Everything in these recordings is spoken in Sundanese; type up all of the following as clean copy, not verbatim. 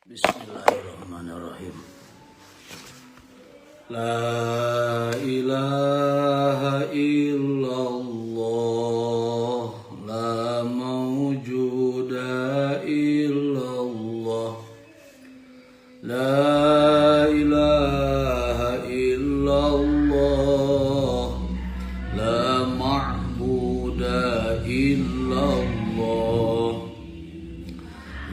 Bismillahirrahmanirrahim. La ilaha illallah, la mawjuda illallah. La ilaha illallah, la ma'buda illallah.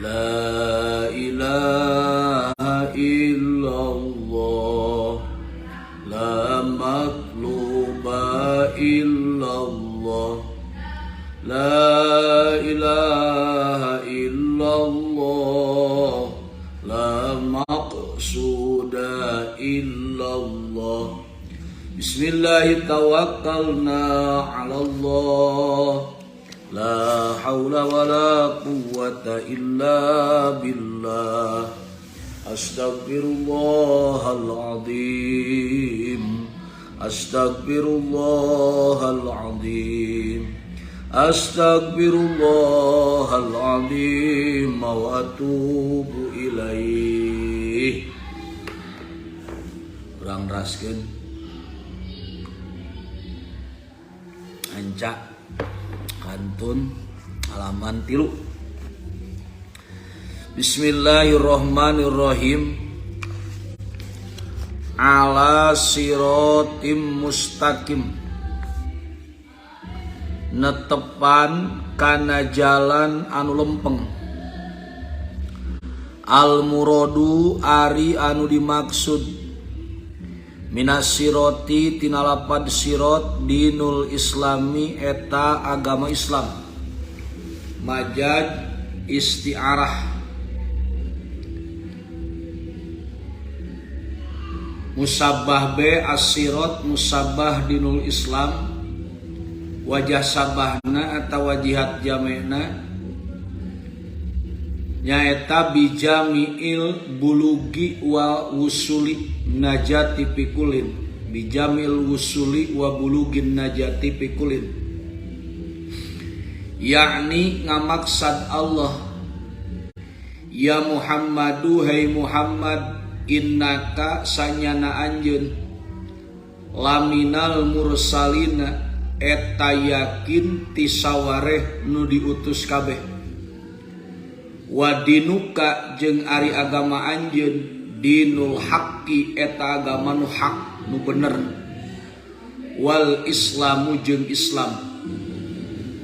La ilaha illallah, la matluba illallah. La ilaha illallah, la maqsuda illallah. Bismillah tawakkalna ala Allah. La hawla wa la quwwata illa billah. Astaghfirullahaladzim. Astaghfirullahaladzim. Astaghfirullahaladzim wa atubu ilaih. Urang raskeun anca kantun halaman 3. Bismillahirrahmanirrahim. Ala sirotim mustaqim, netepan kana jalan anu lempeng. Al muradu ari anu dimaksud minas siroti tina lapad sirot dinul islami eta agama Islam. Majaz isti'arah. Musabbah b as-sirot musabbah dinul Islam, wajah sabahna atau wajihat jamena nyaeta bijamiil bulugi wa wusuli najati pikulin, bijamil wusuli wa bulugin najati pikulin, yakni ngamaksad Allah, ya Muhammadu hai Muhammad, innaka sanyana anjeun laminal mursalina eta yakin tisawareh nu diutus kabeh, wadinuka jeung ari agama anjeun dinul haqqi eta agama nu hak nu bener, wal islamu jeung Islam,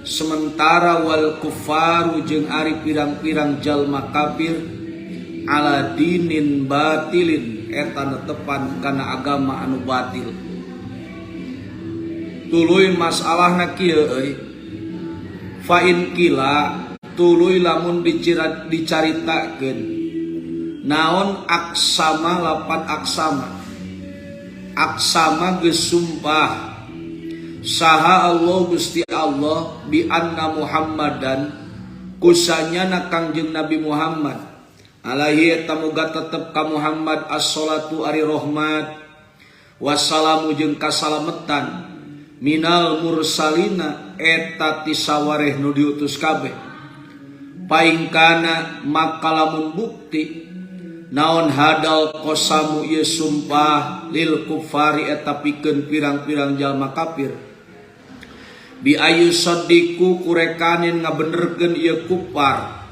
sementara wal kufaru jeung ari pirang-pirang jalma kafir ala dinin batilin eta netepan kana agama anu batil. Tuluy masalahna kieu euy, fa in kila tuluy lamun dicaritakeun naon aksama lapan aksama, aksama geus sumpah saha Allah Gusti Allah bi anna Muhammadan kusanyana Kangjeng Nabi Muhammad alaihi eta muga tetep ka Muhammad as-salatu ari rahmat wassalamu jeung kasalametan minal mursalina eta ti sawareh nu diutus kabeh. Paingkana maka lamun bukti naon hadal qasamu ieu sumpah lil kufari eta pikeun pirang-pirang jalma kafir, bi ayu sadiku kurekanin ngabenerkeun ieu kufar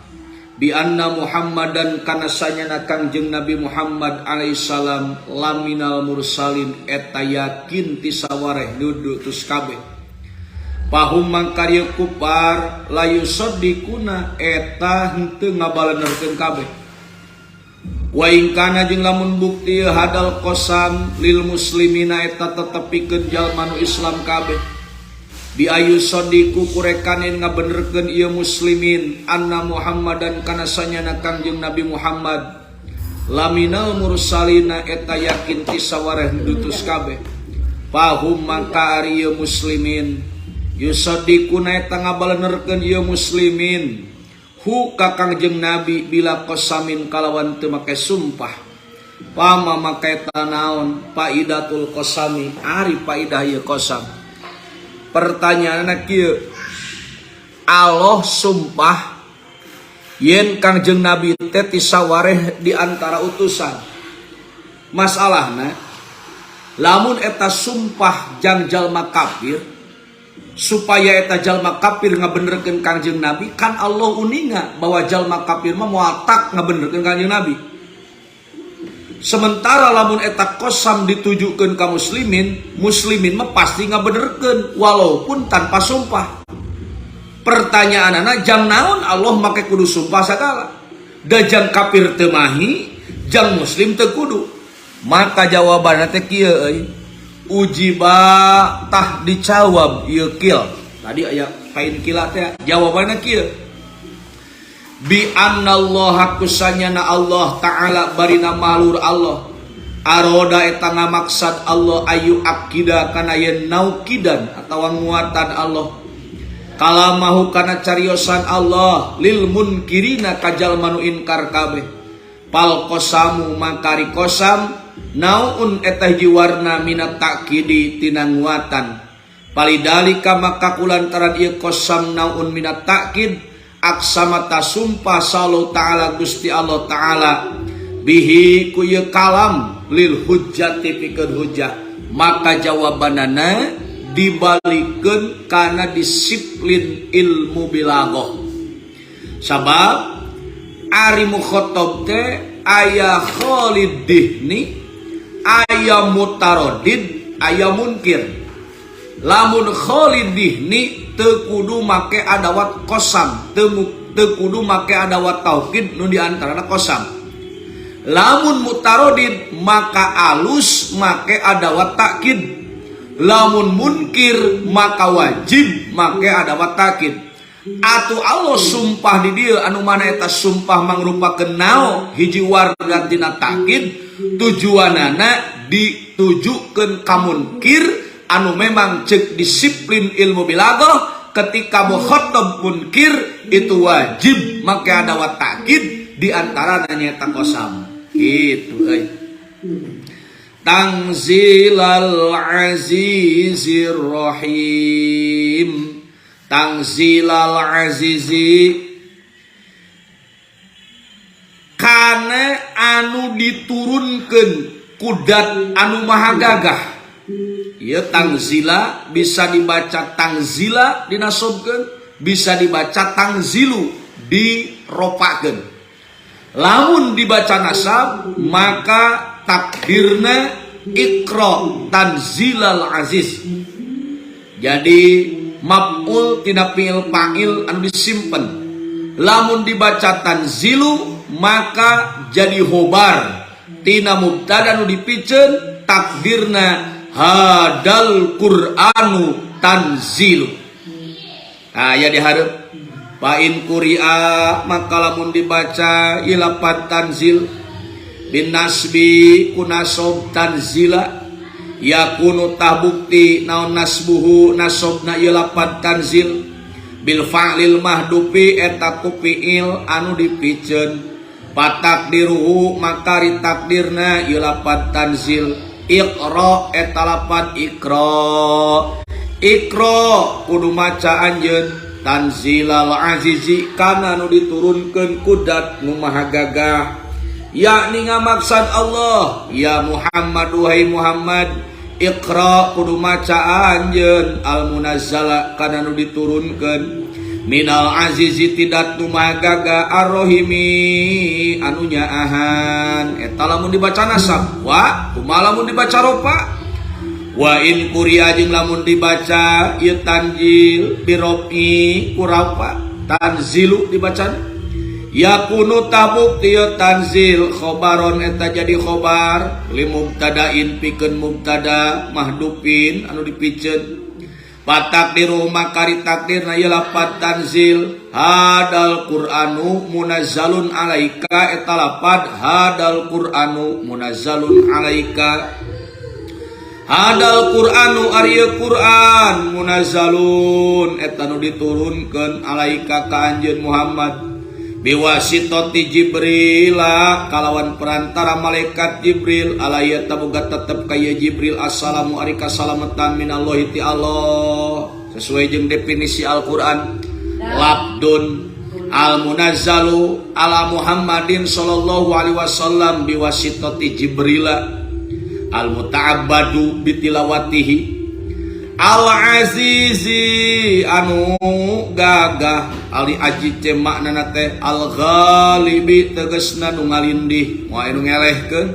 bi anna Muhammadan kana sanyana Kangjeng Nabi Muhammad alaihi salam laminal mursalin eta yakin ti sawareh nu diutus kabeh. Pahum mangkarya kufar la yusaddiquna eta henteu ngabalenerkeun kabeh. Wa in kana jeung lamun bukti hadal qasam lil muslimina eta tetep pikeun jalma nu Islam kabeh, bi ayu sadiku kurekanin ngabenerkeun ieu muslimin anna Muhammadan kana sanyana Kangjeng Nabi Muhammad laminal mursalina eta yakin ti sawareh diutus kabeh. Pahum mangka ari ieu muslimin yusaddiquna eta ngabalenerkeun ieu muslimin hu ka Kangjeng Nabi bila qasamin kalawan teu make sumpah. Pama maka eta naon faidatul qasami ari faidah ieu qasam. Pertanyaanna kieu, Allah sumpah Yen Kangjeng Nabi teh ti sawareh di antara utusan. Masalahna lamun eta sumpah jang jalma kafir supaya eta jalma kafir ngabenerkeun Kangjeng Nabi, kan Allah uninga bahwa jalma kafir mah moal tak ngabenerkeun Kangjeng Nabi. Sementara lamun eta kosam ditujukeun ka muslimin, muslimin mah pasti ngabenerkeun walaupun tanpa sumpah. Pertanyaanana, jang naon Allah make kudu sumpah sagala? Da jang kafir teu mahi, jang muslim teu kudu. Maka jawabanna teh kieu euy. Ujiba tah dijawab ieu qil. Tadi aya pain qila teh, jawabanna kieu. Bi annallaha kusanyana Allah ta'ala barina malur Allah. Aroda eta ngamaksad Allah ayu akida kana yen naukidan atawa nguatan Allah. Kalamahu kana cariosan Allah lil munkirina ka jalma nu inkar kabeh. Fal qasamu maka ari kosam naun eta hiji warna minat ta'kidi tina nguatan. Falidalika maka kulantaran ieu kosam naun minat ta'kid aqsama sumpah sallallahu ta'ala Gusti Allah ta'ala bihi ku ieu kalam lil hujjati pikeun hujjah. Maka jawabanana dibalikeun kana disiplin ilmu balaghah. Sabab ari mukhatab teh aya khalid dihni, aya mutarodid, aya munkir. Lamun khalid dihni teu kudu make adawat kosam, teu kudu make adawat taukid nu diantarana kosam. Lamun mutarodid maka alus make adawat takkid. Lamun munkir maka wajib make adawat takkid. Atuh Allah sumpah di dieu anu mana eta sumpah mangrupakeun nao hiji warga tina takkid, tujuanana ditujukeun ka munkir anu memang cek disiplin ilmu balaghah ketika mukhatab munkir itu wajib make adawat takkid di antara nyaeta kosam gitu euy. Tangzilal azizir rahim, tangzilal azizi kana anu diturunkeun kudat anu maha gagah. Ieu tangzila bisa dibaca tangzila dinasobkeun, bisa dibaca tangzilu diropakeun. Lamun dibaca nasab maka takdirna iqra tanzilal aziz. Jadi maf'ul tina fi'il fa'il anu disimpen. Lamun dibaca tanzilu maka jadi khobar tina mubtada nu dipiceun, takdirna hadal qur'anu tanzilu. Nah, ya dihareup fa in quri'a maka lamun dibaca ilapat tanzil bin nasbi kunasob tanzila yakunu tah bukti naon nasbuhu nasobna ieu lapad tanzil bil fa'lil mahdufi eta ku fi'il anu dipiceun. Patakdiruhu maka takdirna ieu lapad tanzil iqra eta lapad iqra. Iqra kudu maca anjeun tanzilal azizi kana nu diturunkeun kudat nu maha gagah, yakni ngamaksad Allah ya Muhammad wahai Muhammad iqra kudu maca anjeun al munazzala kana nu diturunkeun minal azizi tidak nu maha gagah arrohimi anu nyaahan. Eta lamun dibaca nasab wa kumaha lamun dibaca rofa? Wa in quri'a jeung lamun dibaca ieu tanzil birofi ku rafa tanzilu dibacana yakunu tabukti ieu tanzil khobaron eta jadi khobar li mubtadain pikeun mubtada mahdufin anu dipiceun. Patakdiru makari takdirna ieu lapad tanzil hadal qur'anu munazzalun alaika eta lapad hadal qur'anu munazzalun alaika. Hadal Qur'anu ari Qur'an munazzalun eta nu diturunkeun alaika ka anjeun Muhammad biwasitati Jibril kalawan perantara malaikat Jibril alaya taboga tetep ka Jibril assalamu ari kasalamatan minallahi ti Allah sesuai jeung definisi Al-Qur'an labdun Al munazzalu ala Muhammadin sallallahu alaihi wasallam biwasitati Jibrila al muta'abbadu bitilawatihi al azizi anu gagah ali aji teh maknana teh al ghalibi tegasna nu ngalindih moal anu ngelehkeun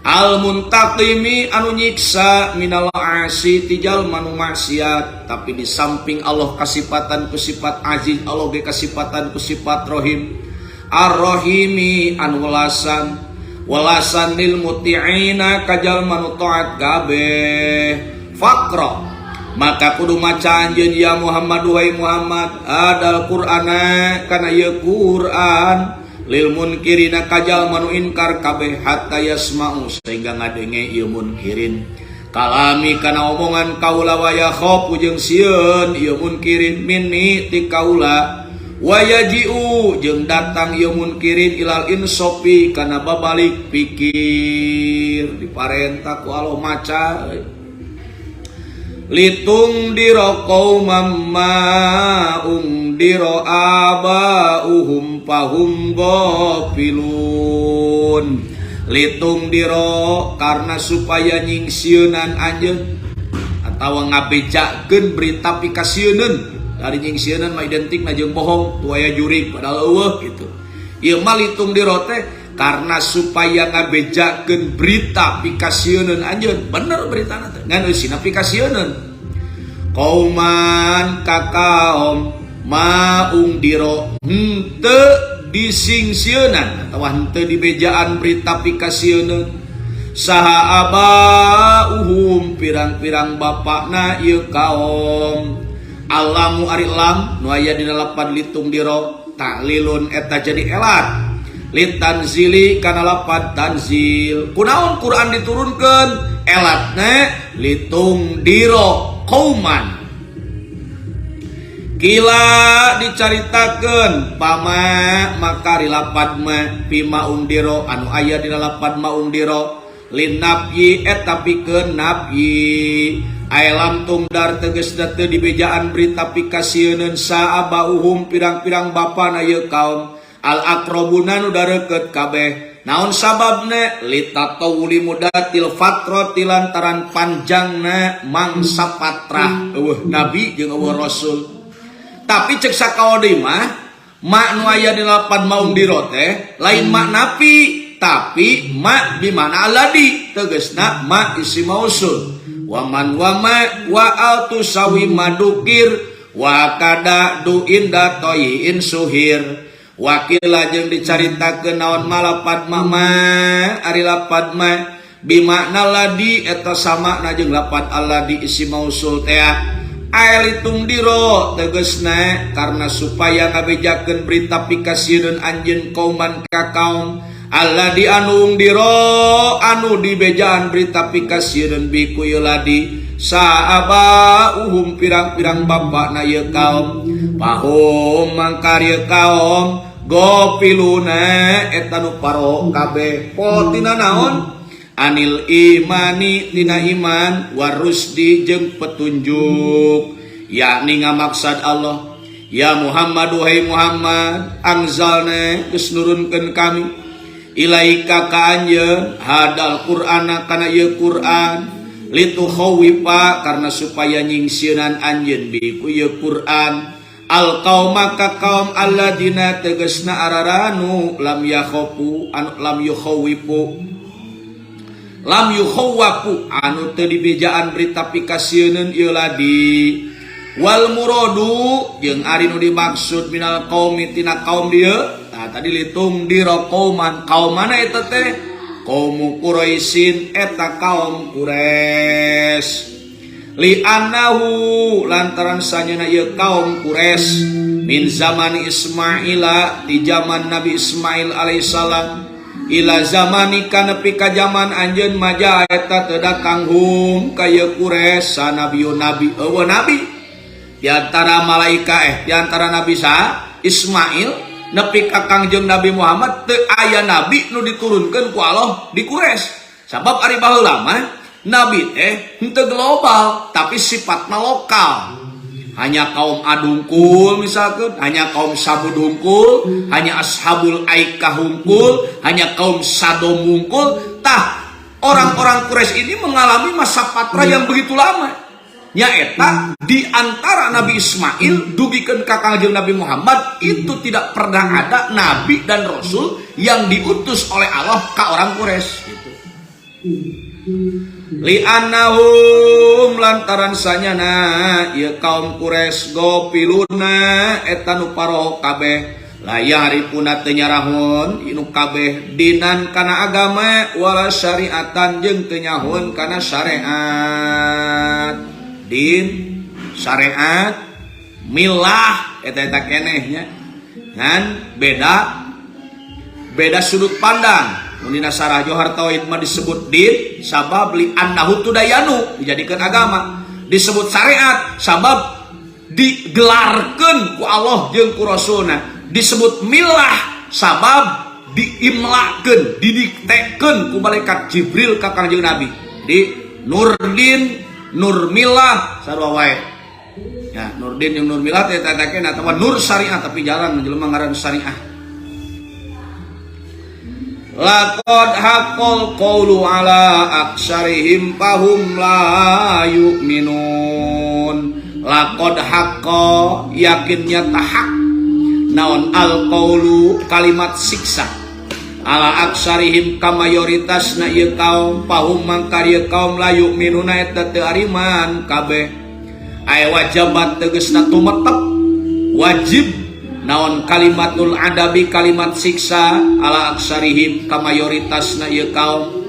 al muntaqimi anu nyiksa minal asi ti jalma nu maksiat. Tapi di samping Allah kasipatan ku sifat aziz, Allah ge kasipatan ku sifat rohim, ar-rahimi anu welasan, welasan lil muti'ina ka jalma nu taat kabeh. Faqra maka kudu maca anjeun ya Muhammad wahai Muhammad adal Qur'ana kana ieu Qur'an lil munkirina ka jalma nu inkar kabeh hatta yasma'u sehingga ngadenge ieu munkirin kalami kana omongan kaula wa yakhafu jeung sieun ieu munkirin minni ti kaula wa yaji'u jeung datang ieu munkirin ilal insofi kana babalik pikir. Diparentah ku Allah maca litung diro qaumam ma undiro abauhum fahum ghafilun. Litung diro karena supaya nyingsieunan anjeun atawa ngabejakeun berita pikasieuneun. Dari nyingsieunan mah identik na jeung bohong, tu aya jurig padahal eueuh gitu. Ieu mah litung diro teh karena supaya ngabejakeun berita pikasieuneun anjeun, bener beritana teh ngan eusina pikasieuneun qauman ka kaum ma undiro henteu disingsieunan atawa henteu dibejaan berita pikasieuneun saha abauhum pirang-pirang bapakna ieu kaum. Alamu ari lam nu aya dina lapad litung diro ta'lilun eta jadi elat litanzili kana lapad tanzil. Kunaon Quran diturunkan elatna litung diro qauman. Kila dicaritakeun pama maka lapad ma pima undiro anu aya dina lapad ma undiro linafyi eta pikeun nafyi lam tungdar tegasna teu dibejaan berita pikasieuneun saabauhum pirang-pirang bapana ieu kaum al aqrabuna nu dareukeut kabeh. Naon sababna? Litatawuli mudatil fatrati lantaran panjangna mangsa patrah eueuh nabi jeung eueuh rasul. Tapi cek sakaodi mah mak nu aya dina lapad maung diro teh lain mak nafi tapi mak bimana aladi tegasna ma isi mausul wa man wa ma wa al tusawi madukir wa kada du inda toyiin suhir. Wakila jeung dicaritakeun naon malapad mama ari lapad ma bimakna ladi eta sama na jeung lapad aladi isi mausul teh aelitung diro tegesna karena supaya ngabejakeun berita pikasieun anjeun kauman ka kaum aladi anu diro anu dibejaan berita pikasieun biku ieu ladi saabauhum pirang-pirang bapakna ieu kaum pahum mangkar ieu kaum gofiluna eta nu paro kabeh potina naon anil imani tina iman warusdi jeung petunjuk. Yakni ngamaksad Allah ya Muhammad wahai Muhammad anzalna geus nurunkeun kami ilaika ka anjeun hadal Qur'ana kana ieu Qur'an litukhawifa karena supaya nyingsieunan anjeun bi ku ieu Qur'an al qauma ka kaum alladina tegasna araranu lam yakhafu anu lam yukhawifu lam yukhawafu anu teu dibejaan berita pikasieuneun ieu ladi. Wal muradu jeung ari nu dimaksud minal qaumi tina kaum dieu. Tah tadi litung dira qauman kaum mana eta teh kaum Quraisyin eta kaum Quraisy li annahu lantaran sanyana ieu kaum Quraisy min zaman Ismaila di zaman Nabi Ismail alaihissalam ila zamani kana nepi ka zaman anjeun maja eta teu datang hum ka ieu Quraisy sanabiyun nabi eueuh nabi di antara malaika di antara Nabi sa Ismail nepi ka Kangjeng Nabi Muhammad teu aya nabi nu diturunkeun ku Allah di Quraisy. Sabab ari baheula mah nabi teh henteu global tapi sifatna lokal. Hanya kaum Ad hungkul misalkan, hanya kaum Samud hungkul, hanya Ashabul Aikah hungkul, hanya kaum Sadom hungkul. Tah, orang-orang Quraisy ini mengalami masa patra yang begitu lama. Nyaeta di antara Nabi Ismail dugikeun ka Kangjeng Nabi Muhammad itu tidak pernah ada nabi dan rasul yang diutus oleh Allah ke orang Quraisy gitu. Li'annahum lantaran sanyana ieu kaum Quraisy gofiluna eta nu paroho kabeh, la ya'rifuna teu nyarahun inu kabeh dinan kana agama, wala syariatan jeung teu nyahoeun kana syariat. Din, syariat, milah, eta eta keneh nya, ngan beda beda sudut pandang. Mun dina Syarah Johar Tauhid mah disebut din sabab li annahu tudayanu, dijadikan agama. Disebut syariat sabab digelarkeun ku Allah jeung ku Rasulna. Disebut milah sabab diimlakeun, didiktekeun ku malaikat Jibril ka Kangjeng Nabi. Di Nurdin, Nur Milah sarua wae. Ya, Nurdin jeung Nur Milah teh eta teh atawa Nur Syariah, tapi jarang jelema ngaran syariah. Laqad haqqal qawlu ala aksarihim fahum la yu'minun. Laqad haqqa yakinnya tahak naon al qawlu kalimat siksa ala aksarihim ka mayoritasna ieu kaum, fahum mangka ieu kaum la yu'minuna eta teu ariman kabeh. Ay wajabat tegasna tumetep wajib naon kalimatul adabi kalimat siksa ala aksarihim ka mayoritasna ieu kaum,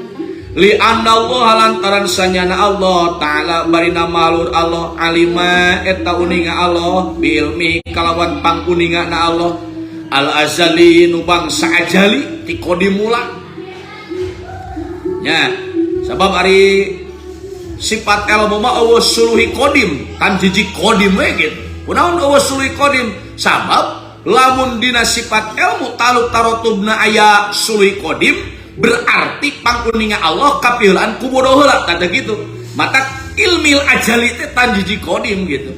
li Allah lantaran sanyana Allah ta'ala barina malur Allah alima eta uninga Allah bi ilmi kalawan panguninga na Allah al azali nu bangsa ajali ti qadimula nya. Sabab ari sifat ilmu mah euweuh suluhi qadim kan, jiji qadim we gitu. Kunaon euweuh suluhi qadim? Sabab lamun dina sifat ilmu taluk tarotubna aya suluhi qadim, berarti panguninga Allah kapiheulaan ku bodoh heula tanda gitu. Mata ilmil ajali teh tan jiji qadim gitu.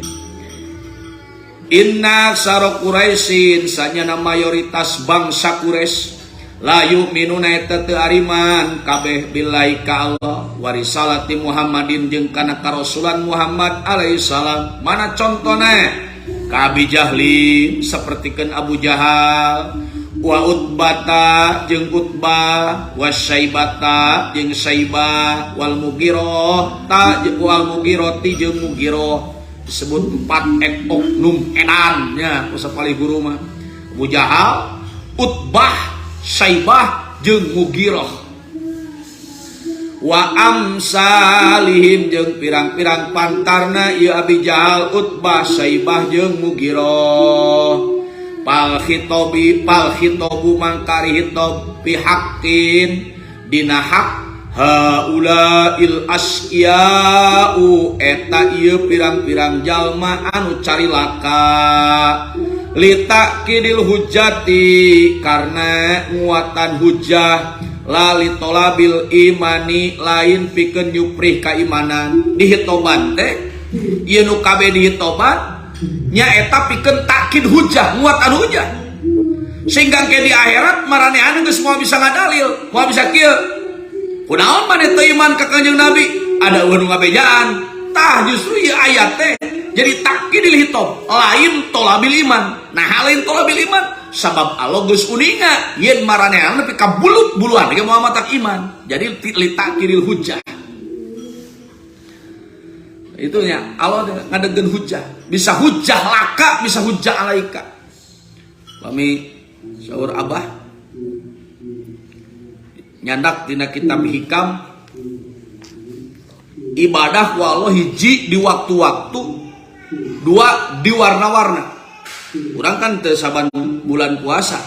Inna aksara Quraisyin sanyana mayoritas bangsa Quraisy la yu'minuna eta teu ariman kabeh billahi ka Allah wa risalati Muhammadin jeung kana karasulan Muhammad alaihi salam. Mana contona? Ka Abi Jahli, sapertikeun Abu Jahal, wa Utbata jeung Utbah, wa Syaibata jeung Syaibah, wal Mughirah ta wal Mughirati jeung Mughirah. Disebut empat ek oknum edan nya ku sapalih guru mah, Abu Jahal, Utbah, Syaibah jeung Mughirah, wa amsalihim jeung pirang-pirang pantarna ieu Abi Jahal, Utbah, Syaibah jeung Mughirah. Fal khitobi fal khitobu mangkari hitob bihaqqin dina hak haula il asya'u eta ieu pirang-pirang jalma anu carilaka litakidil hujjati karena nguatan hujjah, la litolabil imani lain pikeun nyuprih kaimanan. Dihitoban teh ieu nu kabeh dihitoban nyaeta pikeun takkid hujjah, nguatan hujjah, sehingga ke di akhirat maranehanna geus moal bisa ngadalil, moal bisa kieu, "Kunaon maneh teu iman ka Kanjeng Nabi? Ada euweuh nu ngabejaan." Tah, justru ieu ayat teh jadi takkidil hitob, lain tolabil iman. Nah, lain tolabil iman sabab Allah geus uninga yen maranehanna nepi ka bulut buluan ge moal matak iman. Jadi litakidil hujjah itu nya. Allah ngadegkeun hujjah, bisa hujjah laka, bisa hujjah alaika. Pami saur abah nyandak dina kitab Hikam, ibadah ku Allah hiji di waktu-waktu, dua di warna-warna. Urang kan teu saban bulan puasa,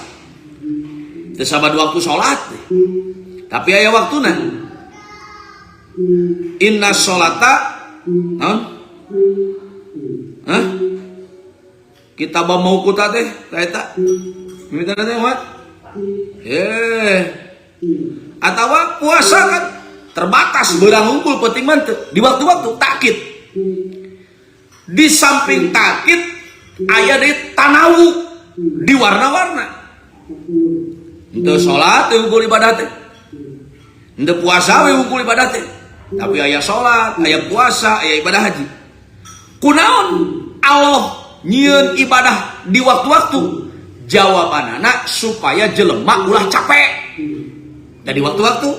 teu saban waktu sholat, tapi aya waktuna. Inna sholata naon? Hah? Kita mau kuta teh eta mimitan teh mat eh atau puasa kan terbatas, beurang unggul penting mah di waktu-waktu takkid. Di samping ta'kid aya deui tanawu di warna-warna. Henteu salat teh unggul ibadah teh. Henteu puasa we unggul ibadah teh. Tapi aya salat, aya puasa, aya ibadah haji. Kunaon Allah nyieun ibadah di waktu-waktu? Jawabanana supaya jelema ulah capek. Dari waktu-waktu.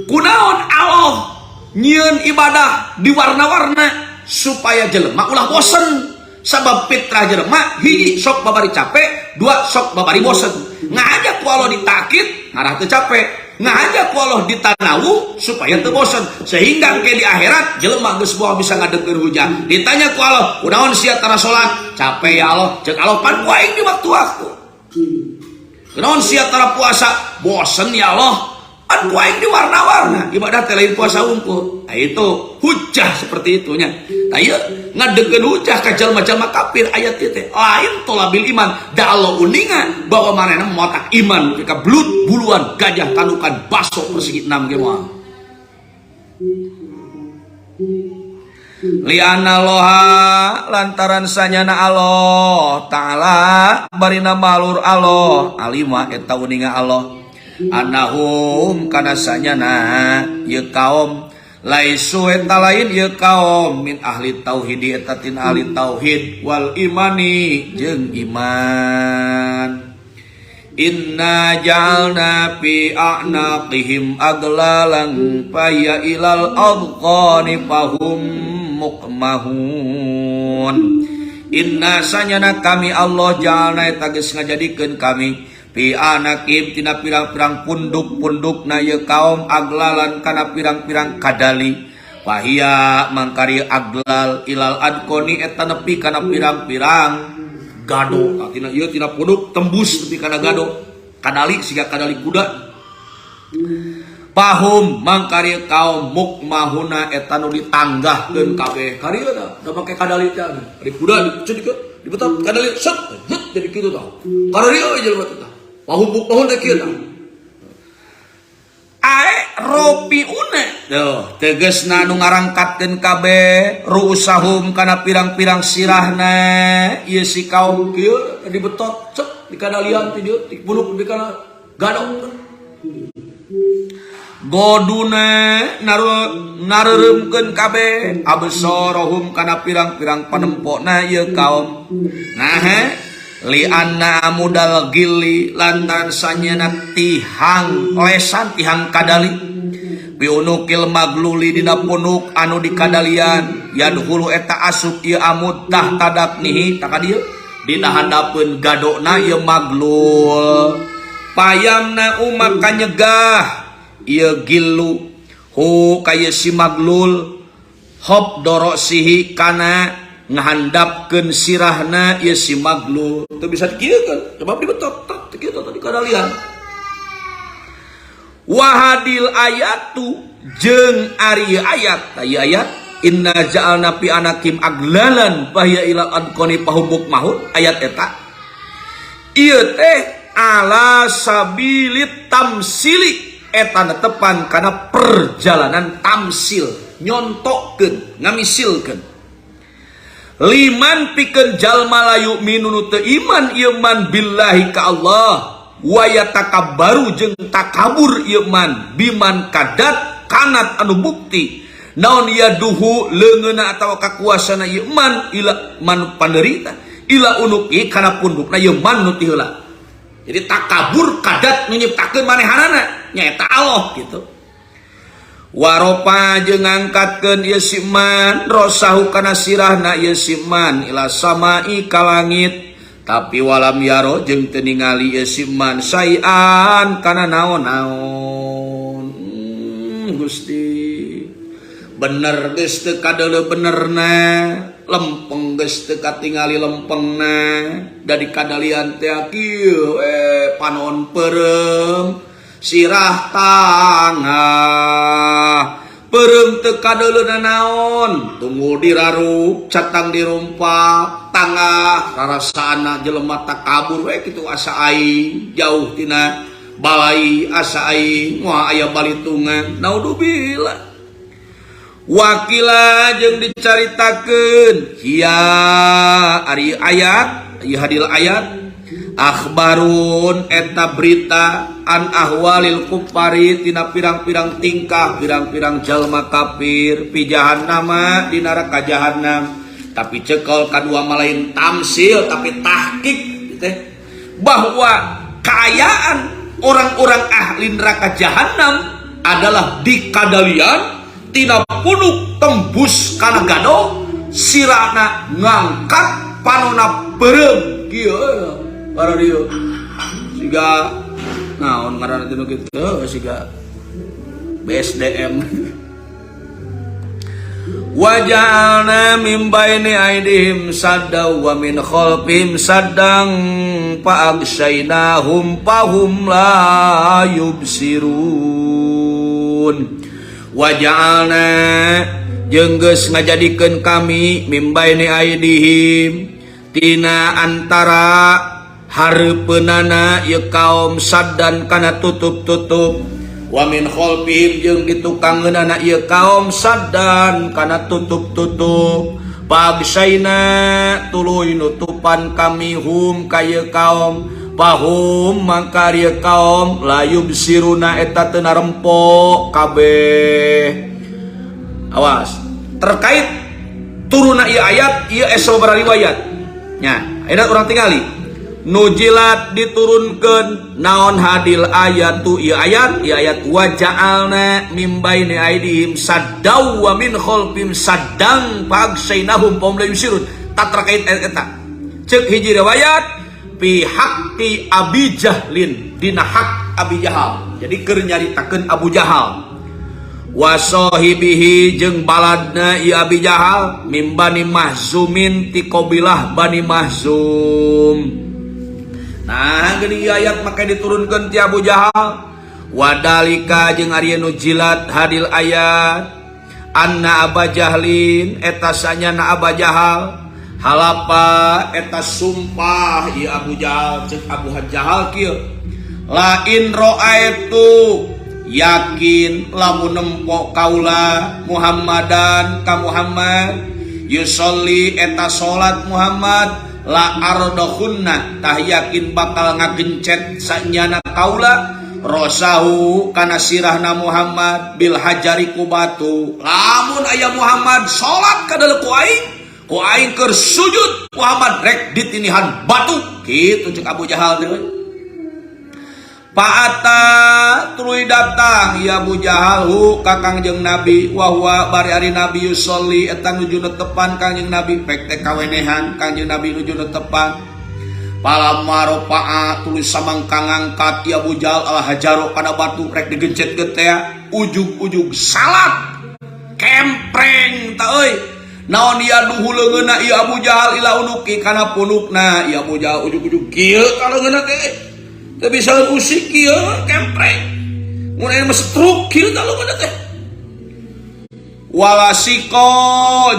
Kunaon Allah nyieun ibadah di warna-warna supaya jelema ulah bosen. Sabab fitrah jelema hiji sok babari capek, dua sok babari bosen. Ngahaja ku Allah ditakid ngarah teu capek. Ngahaja ku Allah ditanawu supaya teu bosen. Sehingga ke di akhirat jelema geus moal bisa ngadegkeun hujah. Ditanya ku Allah, "Kunaon sia tara salat?" "Capek ya Allah." Ceuk Allah, "Pan ku aing di waktu-waktu." "Kunaon sia tara puasa?" "Bosen ya Allah." Pan ku aing di warna-warna. Ibadah teh lain puasa unggul. Nah, itu hujah seperti itunya. Nah, ieu ngadegkeun hujah ka jalma-jalma kafir ayat ieu teh lain tolabil iman. Da Allah uninga bahwa manehna motak iman ka belut buluan gajah tandukan baso persegi 6 ge moal. Lianna loha lantaran sanyana Allah Ta'ala barina malur Allah alima eta uninga Allah annahum kana sanyana ieu kaum laisu eta lain ieu kaum min ahli tauhid eta tin ahli tauhid wal imani jeung iman. Inna ja'alna fi a'naqihim aglalan faya ilal adqani fahum muqmahun. Inna sanyana kami Allah ja'alna eta geus ngajadikeun kami fi a'naqihim tina pirang-pirang punduk-pundukna ieu kaum aglalan kana pirang-pirang kadali. Fahia mangkari aglal ilal adqani eta nepi kana pirang-pirang gado. Nah, tina ieu tina punduk tembus nepi kana gado. Kadali siga kadali kuda. Pahum mangkari kaum mukmahuna eta nu ditanggahkeun kabeh. Karieu da, da make kadali teh. Ari kuda diceuk dibetot kadali set het jadi kitu tah. Karieu jelema teh tah. Pahum mukmahun teh kieu tah. Ae ropiuna. Tuh, tegesna nu ngarangkatkeun kabeh ruusahum kana pirang-pirang sirahna ieu si kaum kieu dibetot cek dikadalian ti dieu dipuluk di kana gadong. Goduna nareuremkeun kabeh absarahum kana pirang-pirang panempona ieu kaum. Nah, li anna mudal gili lantaran sanyana tihang lesan tihang kadali piunukil magluli dina punuk anu dikadalian yadhulu eta asup ieu amud tah tadaknihi tak dieu dina handapeun gadona ieu maglul payamna umak kanyegah ieu gilu hu ka si maglul hop dorosihi kana ngahandapkeun sirahna ieu si maglul teu bisa dikieukeun sebab dibetot tak kieu tadi kadalian. Wahadil ayatu jeung ari ayat ta ieu ayat inna ja'alna fi anakim aglalan fahiya ila adqani pahubuk mahun ayat eta ieu teh ala sabilit tamsili eta netepan kana perjalanan tamsil nyontokeun ngamisilkeun liman pikeun jalma layu minunu teu iman ieu man billahi ka Allah wa yatakabbaru jeung takabur ieu man biman kadat kanat anu bukti naon yaduhu leungeunna atawa kakuasana ieu man ila man panderita ila unuki kana pundukna ieu man nu ti heula. Jadi takabur kadat nu nyiptakeun manehanana nyaeta Allah gitu. Waropa jeung ngangkatkeun ieu si man rosahu kana sirahna ieu si man ila samai ka langit tapi walam yaro jeung teu ningali ieu si man sayan kana naon-naon. Gusti bener geus teu kadeuleu benerna lempeng geus teu katingali lempengna da dikadalian teh kieu panon peureum sirah tangah peureum teu kadeuleuna naon tunggu diraruk catang dirumpak tangah rarasaana jelema takabur we kitu asa aing jauh tina balai asa aing moal aya balitungan naudzubillah. Wakila jeung dicaritakeun hiya ari ayat ieu hadil ayat akhbarun eta berita an ahwalil kufari tina pirang-pirang tingkah pirang-pirang jalma kafir fi jahannama di neraka jahannam. Tapi cekel kadua malain tamsil tapi tahqiq teh bahwa kaayaan orang-orang ahli neraka jahannam adalah di kadalian tina punuk tembus kana gado sirana ngangkat panona beureum kieu para dieu siga naon ngaranna teh nu kitu siga BSDM. Waja'alna min baini aidihim sadda wa min khalfihim saddang fa'aghshaynahum fahum la yubsirun. Waja'alna jeung geus ngajadikeun kami min baini aidihim tina antara hareupeunana ieu kaum saddan kana tutup-tutup wa min khalfihim jeung ditukangeunana ieu kaum saddan kana tutup-tutup fa'aghshaina tuluy nutupan kami hum ka ieu kaum fahum mangka ieu kaum la yubsiruna eta teu narempo kabeh. Awas terkait turunna ieu ayat ieu aya sababaraha riwayat nya ayeuna urang tingali nujilat diturunkeun naon hadil ayat tu ieu ayat ieu ayat waja'alna min baini aidihim saddaw wa min khalfihim saddang fa'aghshaynahum fahum la yubsirun. Tak terkait ayat eta ceuk hiji riwayat fi haqqi Abi Jahlin dina hak Abi Jahal. Jadi keur nyaritakeun Abu Jahal wa sahibihi jeung baladna ieu Abi Jahal mim Bani Mahzumin ti qabilah Bani Mahzum. Nah geuning ieu ayat make diturunkeun ti Abu Jahal. Wadalika jeung ari nu jilat hadil ayat anna Aba Jahlin eta sanyana Aba Jahal halapa eta sumpah ieu Abu Jahal ceuk Abu Jahal kieu la in ra'aitu yakin lamun nempo kaula Muhammadan ka Muhammad yusolli eta salat Muhammad la ardakhunna tah yakin bakal ngagencet sanyana kaula rosahu kana sirahna Muhammad bil hajari ku batu. Lamun aya Muhammad salat kadeuleuk ku aing keur sujud Muhammad rek ditinihan batu kitu ceuk Abu Jahal teh. Fa'ata tuluy datang ya Abu Jahal hu ka Kangjeng Nabi wa huwa bari ari Nabi yusolli eta nuju netepan Kangjeng Nabi pek teh kawenehan Kangjeng Nabi nuju netepan. Palamma rafa'a tuluy samangka ngangkat ya Abu Jahal al hajaro kana batu rek digencet teh ujug-ujug salat kempreng ta euy naon ya duhu leungeunna ieu Abu Jahal ila unuki kana punukna ieu Abu Jahal ujug-ujug kieu ka leungeunna teh teu bisa usik kieu kempreng mun aya mah stroke kieu ka leungeunna teh. Walasiko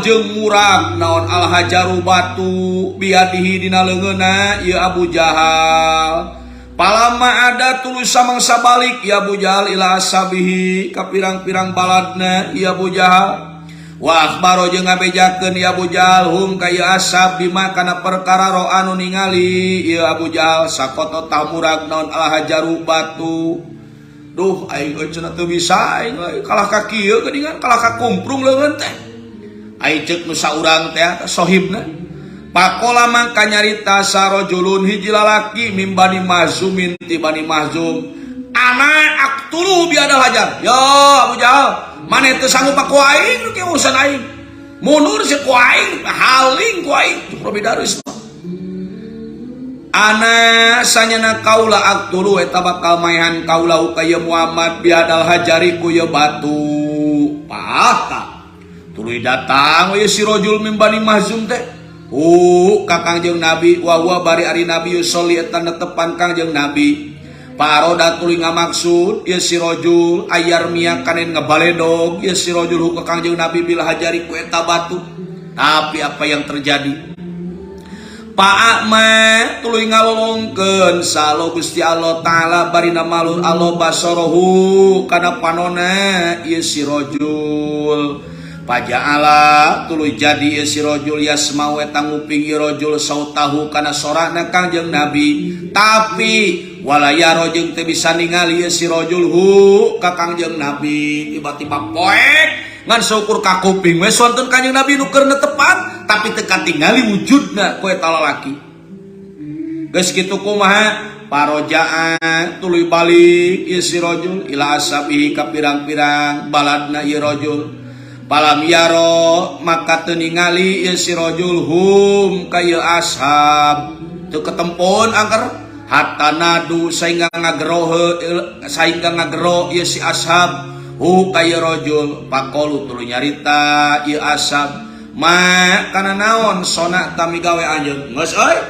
jeung murag naon al hajaru batu biadihi dina leungeunna ieu Abu Jahal. Palama ada tuluy samangsa balik ieu Abu Jahal ila asabihi ka pirang-pirang baladna ieu Abu Jahal. Wa akhbaro jeung ngabejakeun ieu Abu Jahal hum ka ieu asab bima kana perkara roa anu ningali ieu Abu Jahal sakoto tah murag naon al hajaru batu. Duh aing euy cenah teu bisa aing euy kalah ka kieu geuningan kalah ka kumprung leungeun teh. Aing ceuk nu saurang teh sohibna. Pakola mangka nyarita sarojulun hiji lalaki mim Bani Mahzumin ti Bani Mahzum. Ana aqtulu bi adal hajar. Ya Abu Jahal, maneh teu sanggup ku aing nu kieu urusan aing. Mundur si ku aing, haling ku aing. Cuk Robi Darwis. Ana sanyana kaula aqtulu eta bakal maehan kaula ka ieu Muhammad biadal hajari ku ieu batu. Pahta. Tuluy datang we si rajul mim Bani Mahzum teh. Hu ka Kangjeng Nabi wa huwa bari ari Nabi yusolli eta netepan Kangjeng Nabi. Paroda tuluy ngamaksud ieu si rajul ayar mia kanen ngabaledog ieu si rajul hu ka Kangjeng Nabi bil hajari ku eta batu. Tapi apa yang terjadi? Pa'ama tuluy ngalolongkeun salo Gusti Allah Ta'ala barina malur Allah basarahu kana panona ieu si rajul. Paja'ala tuluy jadi ieu si rajul yasma'u eta nguping ieu rajul sautahu kana sorana Kangjeng Nabi tapi wala yaro jeung teu bisa ningali ieu si rajul hu ka Kangjeng Nabi. Tiba-tiba poek ngan saukur ka kuping we sonten Kangjeng Nabi nu keur tepat tapi teu katingali wujudna ku eta lalaki. Geus kitu kumaha parojaa tuluy balik ieu si rajul ila ashabihi ka pirang-pirang baladna ieu rajul. Palam yaro maka teu ningali ieu si rajul hum ka ieu ashab teu ketempon angker hatta nadu sehingga ngagero ieu si ashab hu ka ieu rajul. Paqalu tuluy nyarita ieu ashab ma kana naon sona tami gawe anjeun geus euy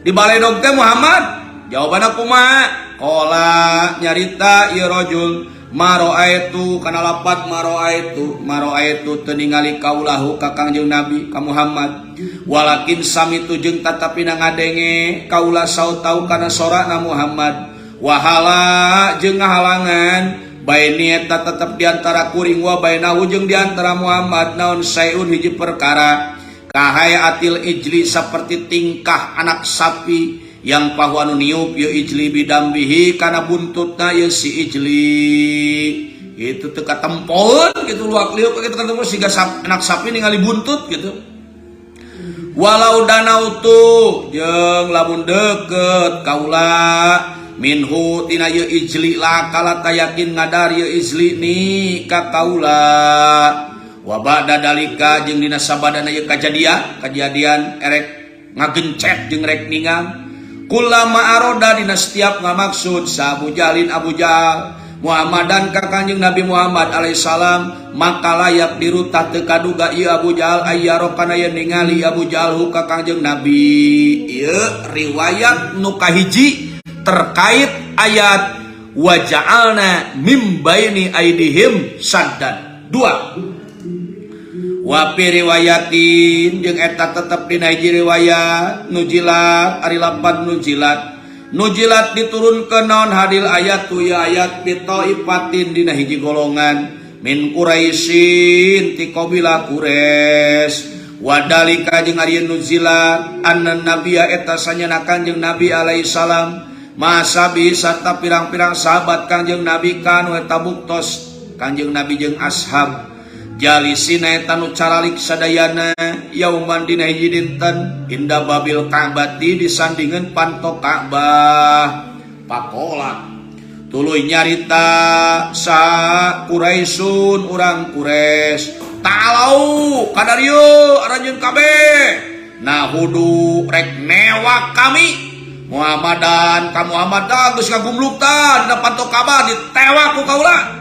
di baledog teh Muhammad. Jawabanna kumaha? Qala nyarita ieu rajul maroaitu kana lapat maroaitu maroaitu teu ningali kaulahu ka Kangjeng Nabi ka Muhammad walakin samitu jeung tatapina ngadenge kaula sautau kana sorana Muhammad wahala jeung ngahalangan baini eta tetep di antara kuring wa bainahu jeung di antara Muhammad naon sayun hiji perkara kahayatil ijli seperti tingkah anak sapi yang pahu anu niup ieu ijli bidambihi kana buntutna ieu si ijli. Itu teu katempoeun kitu luak liuk kitu katempoeun siga anak sapi ningali buntut gitu. Walau danautu jeung lamun deukeut kaula minhu tina ieu ijli la kala tayakin ngadar ieu ijli ni ka kaula. Wa ba'da dalika jeung dina sabadana ieu kajadian erek ngagencet jeung rek ningang kullama aroda dina setiap ngamaksud sa Abu Jahlin Abu Jahal Muhammadan ka Kangjeng Nabi Muhammad alaihi salam maka layak dirutah teu kaduga ieu Abu Jahal ayyaro kana yen ningali Abu Jahal hu ka Kangjeng Nabi. Ieu riwayat nu kahiji terkait ayat wa ja'alna mim baini aidihim saddan. Dua wa fi riwayatin jeung eta tetep dina hiji riwayat nujilat ari lapan nujilat nujilat diturunkeun naon hadil ayat tu ya ayat bi taifatin dina hiji golongan min Quraisyin ti kabilah Quraisy wadalika jeung ari nuzilat anna nabiyya eta sanyana Kangjeng Nabi alaihi salam masabi sarta pirang-pirang sahabat Kangjeng Nabi kanu eta buktos Kangjeng Nabi jeung ashab jalisina eta nu caralik sadayana yauman dina hiji dinten inda babil Ka'bati disandingan panto Ka'bah. Pakola tuluy nyarita sa Quraisyun urang Quraisy ta'alau kadarieu aranjeun kabeh nahudu rek newak kami Muhammadan ka Muhammad geus ngagumluk tah dina panto Ka'bah ditewak ku kaula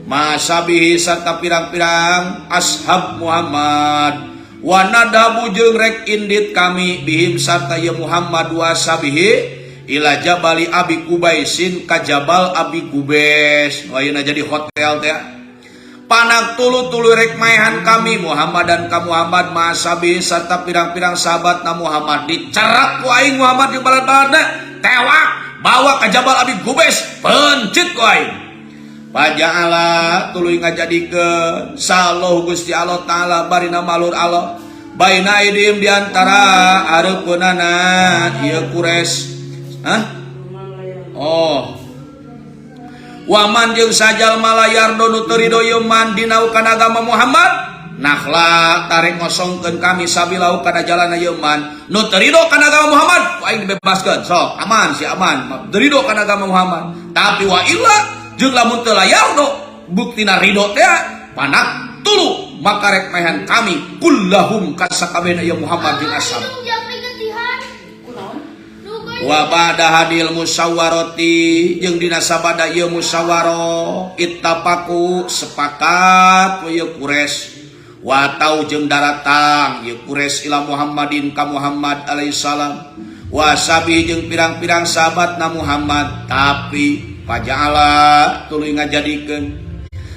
masabihi sarta pirang-pirang ashab Muhammad wa nadabu jeung rek indit kami bihim sarta ieu Muhammad wa sabihi ila jabali Abi Kubaisin ka jabal Abi Kubais. Ayeuna jadi hotel teh. Panak tulu-tulu rek maehan kami Muhammad dan ka Muhammad masabihi sarta pirang-pirang sahabat na Muhammad dicerak ku aing Muhammad di balad-baladna tewak bawa ka jabal Abi Kubais pencit ku aing. Paja'ala tuluy ngajadikeun sallahu Gusti Allah Ta'ala barina malur Allah baina aidihim di antara hareupeunana ieu Quraisy. Hah? Oh. Waman jeung sajal malayar nu teu rido ieu man dinau kana agama Muhammad nakhla tarek ngosongkeun kami sabilau kana jalan ieu man nu teu rido kana agama Muhammad ku aing dibebaskeun sok aman si aman teu rido kana agama Muhammad tapi wa illa jeung lamun teu layardo buktina ridho teh panak tulu maka rek maehan kami kullahum kasakabehna ieu Muhammad jeung ashab. Wa ba'da hadil musyawarati jeung dina sabada ieu musyawarah ittafaqu sepakat we ieu Quraisy wa tau jeung daratang ieu Quraisy ila Muhammadin ka Muhammad alaihi salam wa sabi jeung pirang-pirang sahabatna Muhammad tapi paja'ala tuluy ngajadikeun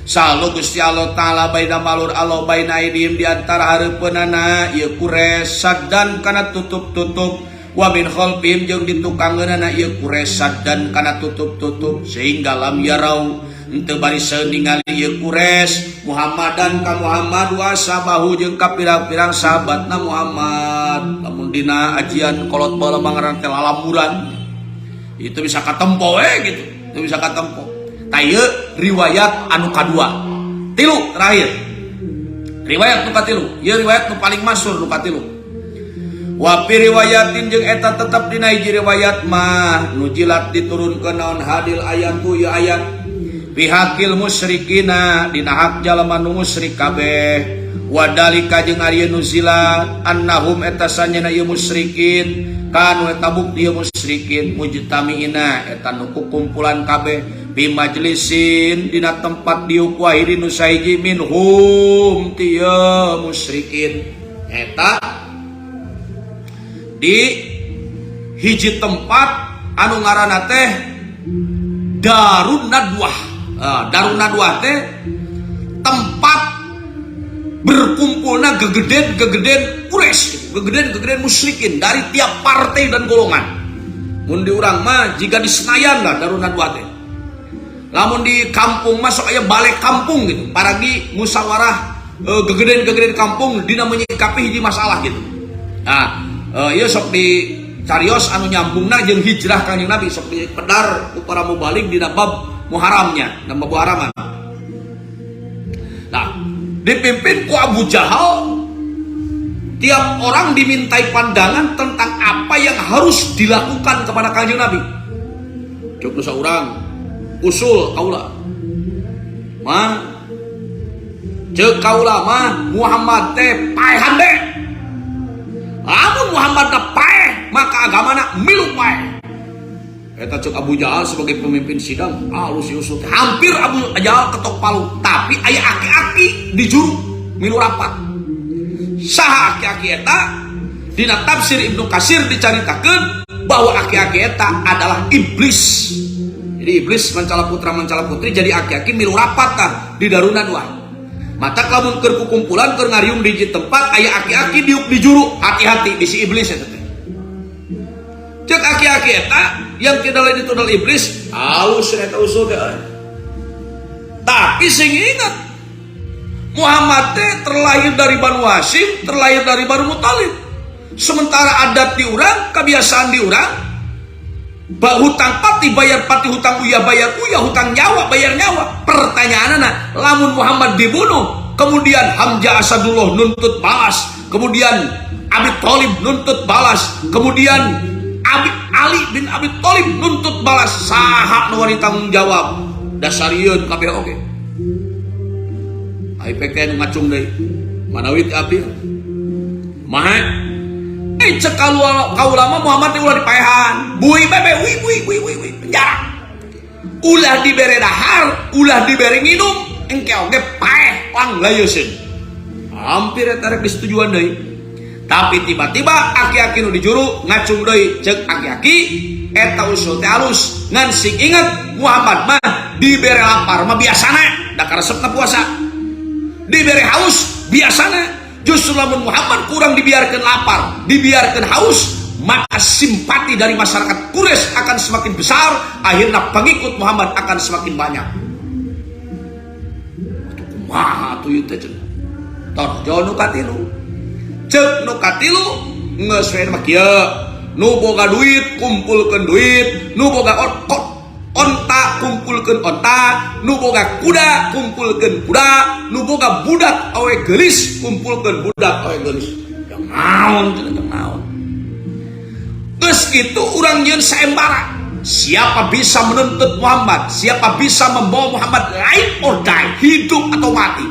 Salu Gusti Allah Ta'ala baina malur Allah baina aidihim di antara hareupeunana ieu Quraisy saddan kana tutup-tutup Wa min khalfihim jeung ditukangeunana ieu Quraisy saddan kana tutup-tutup sehingga lam yarau henteu bariseun ningali ieu Quraisy Muhammadan ka Muhammad wa ashabahu jeung ka pirang-pirang sahabatna Muhammad. Lamun dina ajian kolot baheula mah ngaranna teh lalamuran, itu bisa katempo we gitu, itu bisa katempo. Tah, ieu riwayat anu kadua. Tilu terakhir, riwayat nu katilu, ieu riwayat nu paling masyhur nu katilu. Wa fi riwayatin jeung eta tetep dina hiji riwayat mah nuzilat diturunkeun naon hadil ayatu ieu ayat fi haqqil musyrikina dina hak jalma nu musyrik kabeh. Wadalika jeung ari nuzilat annahum eta sanyana ieu musyrikin kanu eta bukti ieu musyrikin mujtamiina eta nu kukumpulan kabeh fi majlisin dina tempat diuk wahidin nu sahiji minhum ti ieu musyrikin, eta di hiji tempat anu ngaranna teh Darun Nadwah. Darun Nadwah teh tempat berkumpulna gegeden-gegeden Quraisy, gegeden-gegeden musyrikin dari tiap partai dan golongan. Mun di urang mah jiga di Senayan lah Darun Nadwah teh. Lamun di kampung masuk aya balai kampung gitu, paragi musyawarah gegeden-gegeden kampung dina menyikapi hiji masalah gitu. Nah, ieu sok di carios anu nyambungna jeung hijrah Kanjeng Nabi, sok dipedar ku para mubalig dina bab muharamnya, dina bab muharaman. Nah, dipimpin ku Abu Jahal, tiap orang dimintai pandangan tentang apa yang harus dilakukan kepada Kanjeng Nabi. Cuk nu saurang, usul kaula mah, ceuk kaula mah Muhammad teh paehan deh. Lamun Muhammad na paeh, maka agamana milu paeh. Eta cek Abu Jahal sebagai pemimpin sidang, halus usul. Hampir Abu Jahal ketok palu, tapi aya aki-aki di juru milu rapat. Saha aki-aki eta? Dina tafsir Ibnu Kasir dicaritakeun bahwa aki-aki eta adalah iblis. Jadi iblis mancala putra mancala putri jadi aki-aki milu rapat tah di Darun Nadwah. Mata lamun keur kukumpulan keur ngariung di tempat aya aki-aki diuk di juru, hati-hati bisi iblis eta teh. Cek aki-aki eta yang tidak lain itu adalah iblis, halus eta usul teh. Tapi sing ingat, Muhammad teh terlahir dari Banu Hashim, terlahir dari Banu Muthalib. Sementara adat di urang, kebiasaan di urang, hutang pati bayar pati, hutang uyah bayar uyah, hutang nyawa bayar nyawa. Pertanyaanana, lamun Muhammad dibunuh, kemudian Hamzah Asadullah nuntut balas, kemudian Abi Thalib nuntut balas, kemudian Abi Ali bin Abi Thalib nuntut balas, saha nu wani tanggung jawab? Dasarieun kabeh oge. Ai PK nu ngacung deui. Manawi ti abdi. Maha cek kaula mah Muhammad teh ulah dipaehan. Bui bebe wi wi wi wi wi penjara. Ulah dibere dahar, ulah dibere nginum, engke oge paeh lang layeuseun. Hampir eta rek disetujuan deui. Tapi tiba-tiba aki-aki nu dijuru ngacung deui, cek aki-aki eta usul teh halus, ngan sing inget Muhammad mah dibere lapar mah biasana, da karesepna puasa. Dibere haus biasana. Justru lamun Muhammad kurang dibiarkan lapar, dibiarkan haus, maka simpati dari masyarakat Quraisy akan semakin besar, akhirnya pengikut Muhammad akan semakin banyak. Atuh kumaha atuh ieu teh cenah? Torjo nu katilu. Ceuk nu katilu geus we mah kieu. Nu boga duit kumpulkeun duit, nu boga onta kumpulkeun onta, nu boga kuda kumpulkeun kuda, nu boga budak awe geulis kumpulkeun budak awe geulis. Yang naon cenah, yang naon? Geus kitu urang nyieun sayembara. Siapa bisa menuntut Muhammad, siapa bisa membawa Muhammad live or die, hidup atau mati,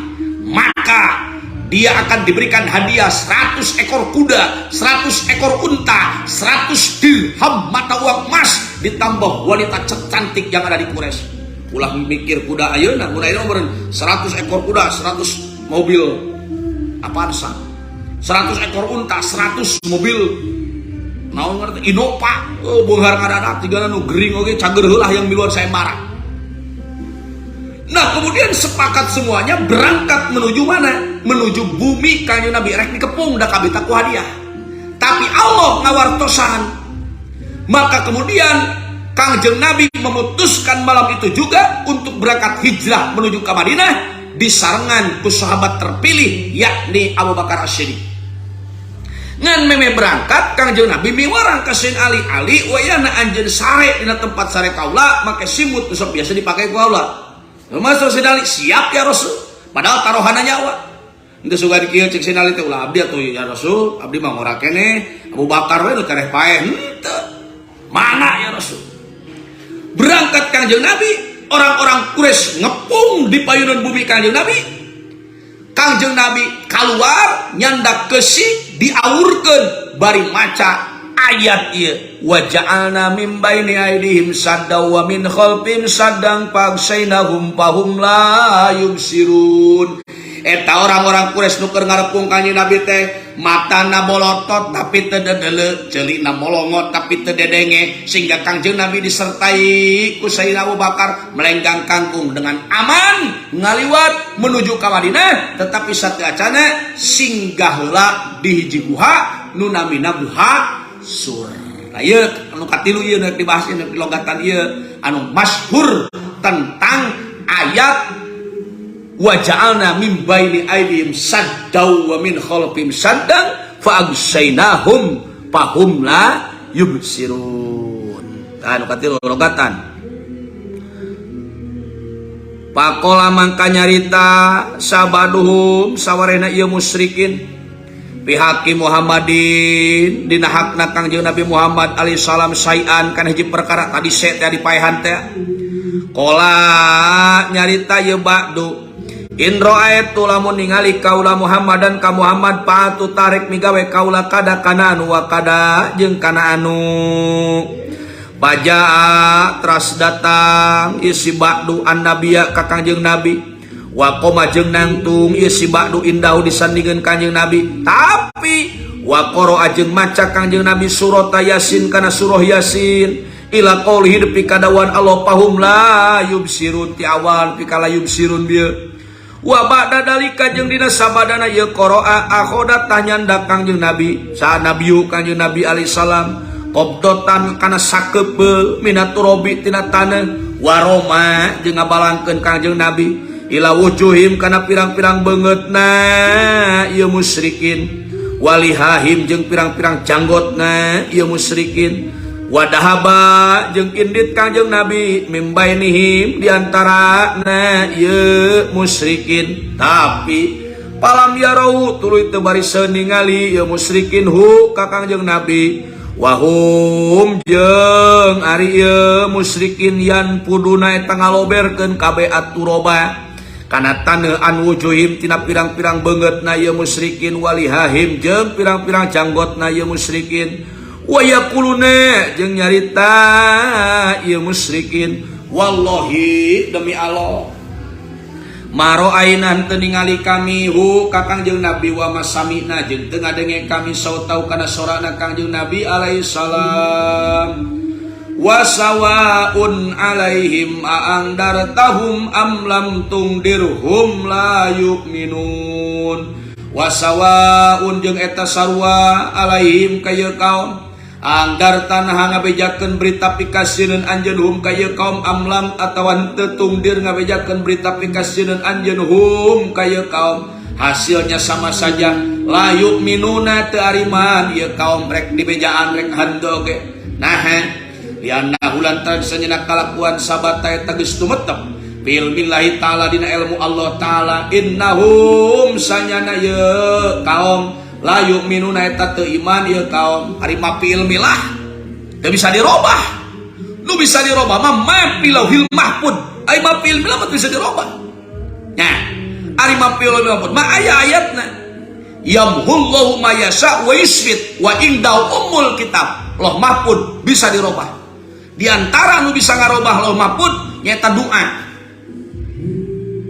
maka dia akan diberikan hadiah 100 ekor kuda, 100 ekor unta, 100 dirham mata uang emas, ditambah wanita cantik yang ada di Quraisy. Ulah mikir kuda ayeuna, mun ayeuna meureun 100 ekor kuda, 100 mobil Avanza, 100 ekor unta, 100 mobil naon ngerti Innova, oh, beunghar ngadadak tigana nu gering oge cager heula yang miluan sayembara. Nah, kemudian sepakat semuanya berangkat menuju mana? Menuju bumi Kanjeng Nabi, rek dikepung da kabita ku hadiah. Tapi Allah ngawartosan Maka kemudian Kangjeng Nabi memutuskan malam itu juga untuk berangkat hijrah menuju ke Madinah disarengan ku sahabat terpilih, yakni Abu Bakar As-Siddiq. Ngan meme berangkat, Kangjeng Nabi miwarang ka Sayyidina Ali, "Ali, wayahna anjeun sare dina tempat sare kaula, make simut nu biasa dipake ku kaula." Masuk Sayyidina Ali, "Siap, ya Rasul." Padahal taruhanna nyawa. Henteu sugan kieu cek Sayyidina Ali teh, "Ulah abdi atuh, ya Rasul, abdi mah ngora keneh, Abu Bakar we nu tereh paeh." Henteu. "Mana, ya Rasul?" Berangkat Kangjeng Nabi, orang-orang Quraisy ngepung di payunan bumi Kangjeng Nabi. Kangjeng Nabi keluar nyandak kesi, diawurkeun bari maca ayat ieu, wa ja'alna min baini aydihim sadda wa min khalfihim saddan fa'aghshaynahum fahum la yubsirun. Eta orang-orang Quraisy nu keur ngarepung Kanjeng Nabi teh matana bolotot tapi teu dedeuleu, ceulina molongot tapi teu dedenge, sehingga Kangjeng Nabi disertai ku Sayyidina Abu Bakar melenggang kangkung dengan aman ngaliwat menuju ka Madinah. Tetapi sateuacana singgah heula di hiji guha nu namina Guha Sur. Nah, ieu anu katilu ieu nu dibahas ieu di logatan ieu anu masyhur tentang ayat wa ja'alna min baini aydihim saddaw wa min khalfihim saddan fa aghshaynahum fahum la yubsirun. Tah, anu katilu logatan. Pakola mangka nyarita sabaduhum sawarehna ieu musyrikin fi haqqi Muhammadin dina hakna Kangjeng Nabi Muhammad alaihi salam sayan kana hiji perkara tadi se teh dipaehan teh. Kola nyarita ieu ba'du, in ra'aitu lamun ningali kaula Muhammadan ka Muhammad, fa'altu tarik migawe kaula kada kana anu wa kada jeung kana anu. Bajaa teras datang ieu si ba'du annabiya ka Kangjeng Nabi, wa qoma jeung nangtung ieu si ba'du indahu disandingeun Kangjeng Nabi. Tapi wa qara'a jeung maca Kangjeng Nabi surat Yasin kana surah Yasin ila qaulihi nepi ka dawuhan Allah fahum la yubsirun, ti awal nepi ka la yubsirun bieu. Wa ba'da dalika jeung dina sabadana ieu qara'a, akhoda tah nyandak Kangjeng Nabi, sa nabiyu Kangjeng Nabi alaihi salam, qabdatan kana sakepeul minat turabi tina taneuh, waroma jeung ngabalangkeun Kangjeng Nabi ila wujuhim kana pirang-pirang beungeutna ieu musyrikin, walihahim jeung pirang-pirang janggotna ieu musyrikin. Wadahaba jeung indit Kangjeng Nabi min bainihim di antarana ieu musyrikin. Tapi palam yarau tuluy teu bariseun ningali ieu musyrikin hu ka Kangjeng Nabi, wahum jeung ari ieu musyrikin yan puduna eta ngaloberkeun kabeh aturoba kana taneuh an wujuhim tina pirang-pirang beungeutna ieu musyrikin, walihahim jeung pirang-pirang janggotna ieu musyrikin, wa yaquluna jeung nyarita ieu musyrikin, wallahi demi Allah, ma ra'aina teu ningali kami hu ka Kangjeng Nabi, wa masami'na jeung teu ngadenge kami sautahu kana sorana Kangjeng Nabi alaihi salam. Wa sawaun alaihim a'angdartahum am lam tungdirhum la yu'minun. Wa sawaun jeung eta sarua alaihim ka ieu kaum, anggar tanah ngabejakeun berita pikasieun anjeun hum ka ieu kaum, amlam atawa henteu tungdir ngabejakeun berita pikasieun anjeun hum ka ieu kaum, hasilnya sama saja, la yu'minuna teu ariman ieu kaum rek dibejaan rek henteu oge. Nah, lianna lantaran sanyana kalakuan sabata eta geus tumetep fil billahi ta'ala dina ilmu Allah ta'ala, innahum sanyana ieu kaum la yu'minuna eta teu iman ieu kaum. Ari ma fi ilmillah teu bisa dirobah. Nu bisa dirobah mah ma fi lauhil mahfud. Ari ma fi ilmillah mah teu bisa dirobah. Nah, ari ma fi lauhil mahfud mah aya ayatna, yamhullahu ma yasha wa yusbit wa indahu ummul kitab. Loh Mahfud bisa dirobah. Di antara nu bisa ngarobah Loh Mahfud nyaeta doa.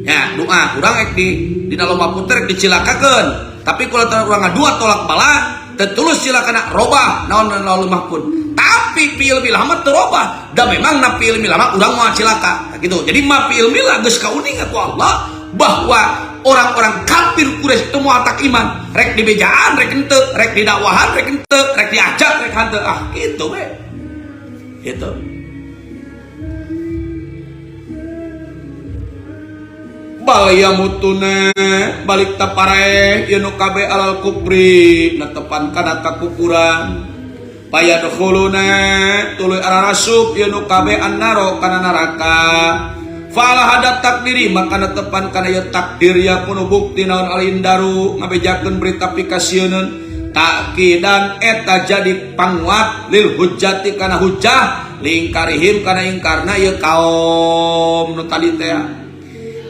Ya, doa urang ek di dina Loh Mahfud teh rek dicilakakeun. Tapi kalau urang ngadua tolak bala, teu tulus cilakana, robah naon Loh Mahfud. Tapi fi ilmillah mah teu robah. Da memang na fi ilmillah mah urang moal cilaka. Nah, gitu. Jadi ma fi ilmillah geus kauninga ku Allah bahwa orang-orang kafir Quraisy itu moal tak iman, rek dibejaan rek henteu, rek didakwahan rek henteu, rek diajak rek henteu, ah gitu we. Gitu. Bal yamutuna balik tapare ieu nu kabeh alal kufri netepan kana kakufuran. Payadkhuluna tuluy ararasup ieu nu kabeh annaro kana neraka. Fala hadat takdiri maka netepan kana ieu takdir yakunu bukti naon alindaru ngabejakeun berita pikasieun takidan eta jadi panguat lil hujjati kana hujjah lingkarihim kana ingkarna ieu kaum nu tadi teh.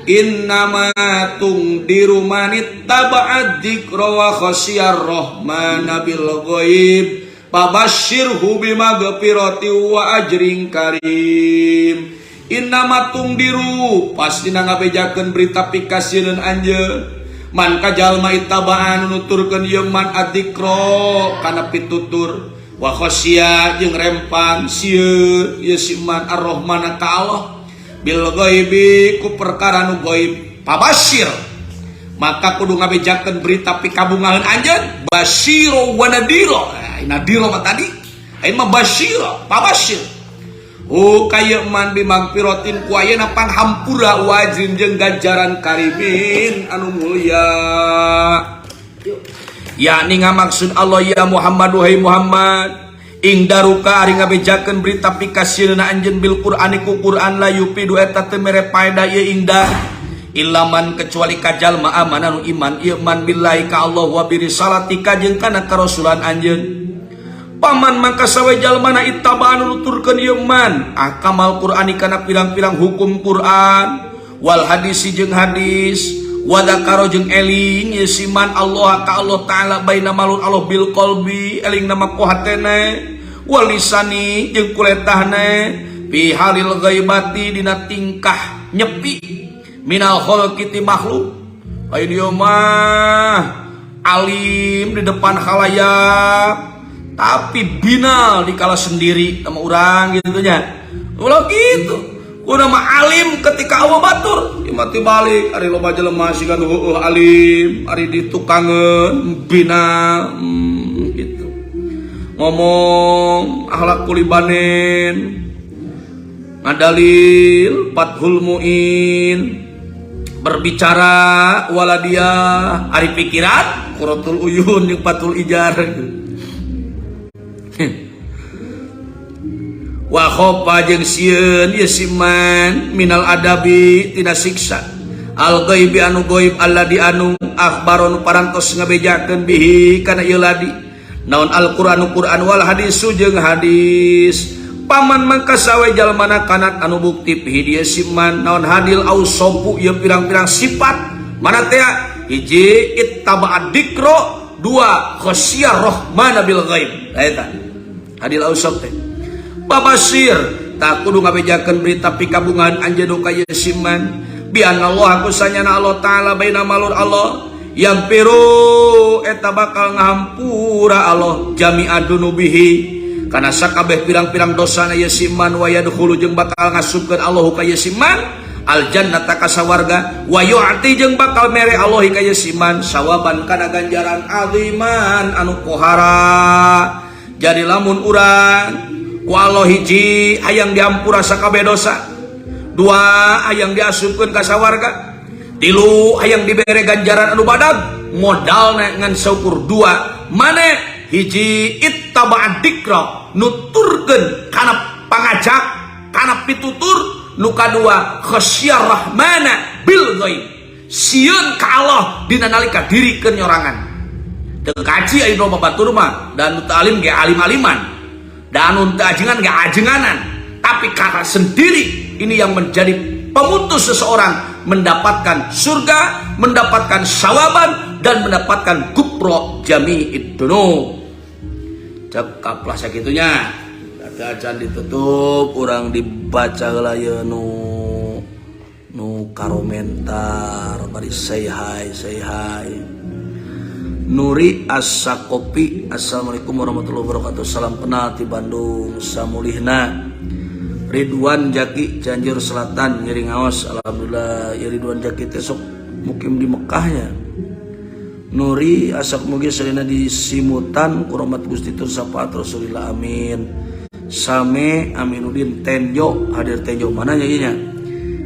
Innama tungdiru manittaba'a dzikra wa khasyar rahmana bil ghaib fabasyirhu bimaghfirati wa ajrin karim. Innama tungdiru pastina ngabejakeun berita pikasieun anjeun man ka jalma ittaba'an nuturkeun ieu man adzikra kana pitutur wa khasya jeung rempan sieun ieu si man ar-rahmana ka Allah bil ghaibi ku perkara nu ghaib pabasir maka kudu ngabejakeun berita pikabungahan anjeun basyiro wa nadiro. Nadiro mah tadi ayeuna mah basyiro pabasir oh kaya man bimagfiratin ku ayeuna panghampura wajrin jeung ganjaran karimin anu mulia. Yakni ngamaksud Allah ya Muhammad wahai Muhammad ing daruka ari ngabejakeun berita pikasieunna anjeun bil Qur'ani ku Qur'an la yupidu eta teu mere paedah ieu ingdar ilaman kecuali kajalma amana nu iman ieu man billahi ka Allah wa bi risalatika jeung kana karasulan anjeun. Paman mangka sawe jalmana ittaba'an nuturkeun ieu man ahkamal Qur'ani kana pirang-pirang hukum Qur'an wal hadisi jeung hadis wa dzakara jeung eling ieu si man Allah ka Allah taala baina malun Allah bil qalbi eling nama ku hatena wal lisani jeung kuletahna fi halil ghaibati dina tingkah nyepi minal khalqi ti makhluk. Lain ieu mah alim di depan khalayak tapi binal di kala sendiri sama urang gitu nya. Ulah gitu. Udah mah alim ketika Allah batur, mati balik ari loba jelema siga nu heueuh alim, ari ditukangeun bina gitu. Ngomong akhlak kulibanen, ngadalil Fathul Muin, berbicara waladia, ari pikiran Quratul Uyun jeung Fathul Ijar. Wa khofa jeung sieun ieu si man minal adabi tina siksa al ghaibi anu ghaib alladzi anu akhbaron parantos ngabejakeun bihi kana ieu ladi naon al-Qur'anu Qur'an wal hadisu jeung hadis. Paman mangka sawe jalmana kanat anu bukti bihi dieu si man naon hadil ausofu ieu pirang-pirang sifat mana teh hiji ittaba'a dzikra dua khasyar rahmana bil ghaib eta hadil ausof teh. Babasir tak kudu ngabejakeun berita pikabungan anjeun ka ieu si man bi anallah ku sanyana Allah taala baina malur Allah yang piru eta bakal ngahampura Allah jami'a dunubihi kana sakabeh pirang-pirang dosana ieu si man wa yadkhulu jeung bakal ngasupkeun Allahu ka ieu si man al jannata ka sawarga wa yu'ti jeung bakal mere Allah ka ieu si man sawaban kana ganjaran aziman anu pohara. Jadi lamun urang ku Allah hiji hayang dihampura sakabeh dosa, dua hayang diasupkeun ka sawarga, tilu hayang dibere ganjaran anu badag, modalna ngan saukur dua mane hiji ittaba'a dzikra nuturkeun kana pangajak kana pitutur, nu kadua khasyar rahmana bil ghaib sieun ka Allah dina nalika dirikeun nyorangan. Teu kaji ayeuna mah batur mah dan nu teu alim ge alim-aliman dan nu teu ajengan ge ajenganan, tapi karena sendiri ini yang menjadi pemutus seseorang mendapatkan surga, mendapatkan sawaban dan mendapatkan gupro jami'id dunub. Cekap lah sakitunya. Tapi acan ditutup urang dibaca heula ieu nu karomentar bari say hi say hi. Nuri Asakopi, assalamualaikum warahmatullahi wabarakatuh. Salam kenal di Bandung Samulihna. Ridwan Jaki Cianjur Selatan ngiring ngaos, alhamdulillah ya Ridwan Jaki teh sok mukim di Mekahnya. Nuri asak mugi sarena di Simutan kuromat Gusti tur syafaat Rasulillah amin. Same Aminuddin Tenjo hadir. Tenjo mana nyanyinya?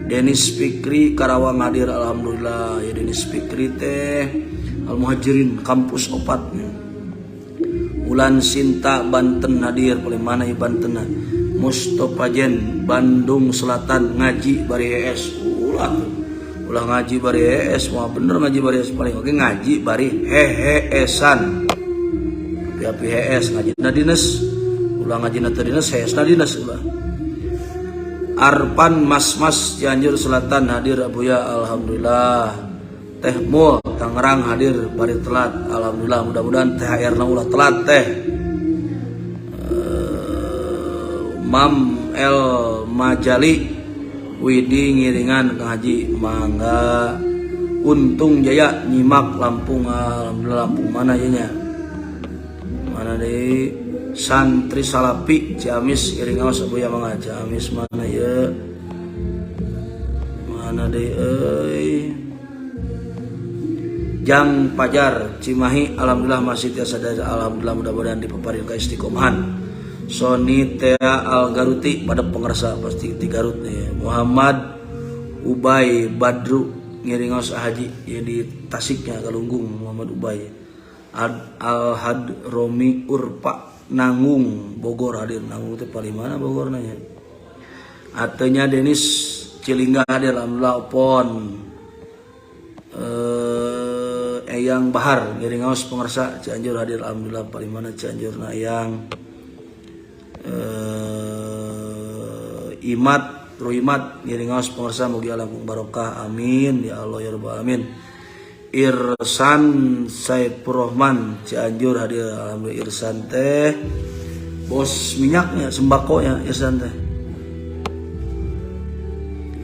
Denis Fikri Karawang hadir, alhamdulillah ya. Denis Fikri teh Al Muhajirin kampus opat. Ulan Sinta Banten hadir, paling mana ya Banten? Mustafa Jen Bandung Selatan, ngaji bari hees. Ulah, ulah ngaji bari hees, mah bener ngaji bari hees, paling oke ngaji bari heheesan. Api-api hees ngaji na dinas, ulah ngaji na dinas, hees na dinas ulah. Arpan Mas Mas Cianjur Selatan hadir, Abuya, alhamdulillah. Teh Mul Tangerang hadir bari telat, alhamdulillah. Mudah-mudahan THR na ulah telat teh. Mam El Majali Widi ngiringan Kang Haji, mangga. Untung Jaya nyimak Lampung, alhamdulillah. Lampung mana ya nya? Mana deh? Santri Salapi Ciamis ngiring ngaos, Abuya, mangga. Ciamis mana ya? Mana deh euy? Jang Pajar Cimahi, alhamdulillah masih tiasa dari, alhamdulillah, mudah-mudahan dipaparin ke istiqomahan. Sony Tea Al Garuti pada pengersa pasti di Garut nih. Muhammad Ubay Badru ngiring ngaos Haji ya di Tasiknya Galunggung. Muhammad Ubay Ad, Al Had Romi Urpa Nanggung Bogor hadir. Nanggung itu paling mana Bogor nanya? Atenya Denis Cilingga hadir, alhamdulillah. Opon Eyang Bahar ngiring ngaos pengersa Cianjur hadir, alhamdulillah. Paling mana Cianjur na Eyang? Imat Ruhimat ngiring ngaos pengersa, mugi langkung barokah, amin ya Allah ya rabbal alamin. Irsan Saifur Rahman Cianjur hadir, alhamdulillah. Irsan teh bos minyaknya, sembakonya Irsan teh.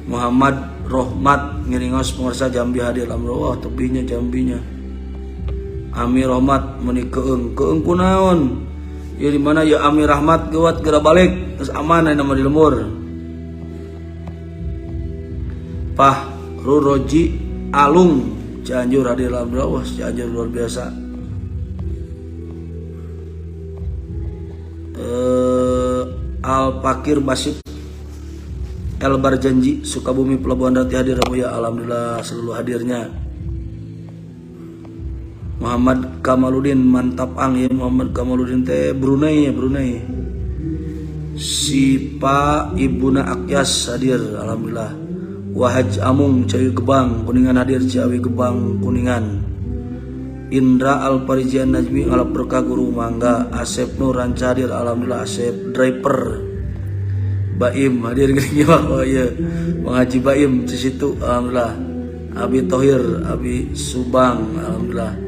Muhammad Rohmat ngiring ngaos pengersa Jambi hadir, alhamdulillah. Wah, tepinya Jambinya. Amir Rahmat meni keung keung kunaon ya, di mana ya Amir Rahmat? Gawat, geura balik, terus aman nama di lembur. Pah Ruroji Alung Cianjur hadir, alhamdulillah. Wah, Cianjur luar biasa. Al Pakir Basit El Barjanji Sukabumi Pelabuhan Rati hadir, ya alhamdulillah selalu hadirnya. Muhammad Kamaludin mantap ang ya. Muhammad Kamaludin teh Brunei ya, Brunei. Sipa Ibuna Akyas hadir, alhamdulillah. Wahaj Amung Ciawi Gebang Kuningan hadir, Ciawi Gebang Kuningan. Indra Alparijian Najmi ngalap berkah guru, mangga. Asep Nur Ranca hadir, alhamdulillah. Asep driver Baim hadir gini. Oh iya, Mengaji Baim di situ, alhamdulillah. Abi Tohir Abi Subang, alhamdulillah.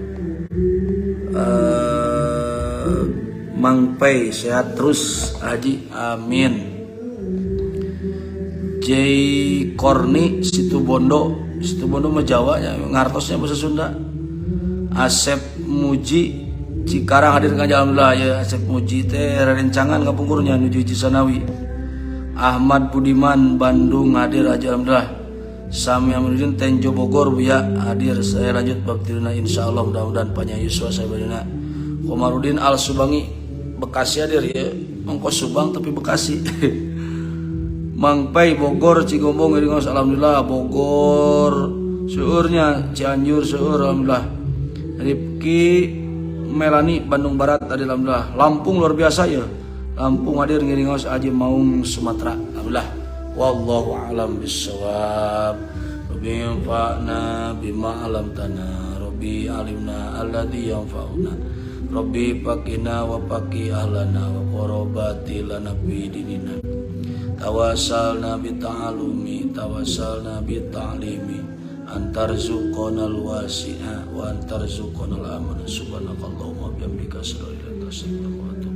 Mang Pei sehat terus Haji, amin. J Korni Situbondo, Situbondo mah Jawa ya, ngartosnya bahasa Sunda. Asep Muji Cikarang hadir ka, alhamdulillah ya. Asep Muji teh rencangan kapungkurnya nuju Cisanawi. Ahmad Budiman Bandung hadir aja, alhamdulillah. Sami Aminuddin Tenjo Bogor, Buya hadir. Saya lanjut bab tiluna insyaallah, mudah-mudahan panjang yuswa saya badina. Komarudin Al Subangi Bekasi hadir ya, ongkos Subang tapi Bekasi. Mang Pai Bogor Cigombong ngiring, alhamdulillah. Bogor seueurnya, Cianjur seueur, alhamdulillah. Rifki Melani Bandung Barat hadir, alhamdulillah. Lampung luar biasa ya, Lampung hadir ngiring Aji Maung Sumatera, alhamdulillah. Wallahu a'lam bissawab. Rabbi yanfa'na bima 'allamtana, Rabbi alimna alladzi yanfa'una, Rabbi faqina wa faqi ahlana wa qarabati lana fi dinina. Tawassalna bi ta'alumi, tawassalna bi ta'limi, antarzuqonal wasi'a wa antarzuqonal amana. Subhanakallahumma bihamdika, asyhadu an la ilaha illa anta, astaghfiruka wa atubu.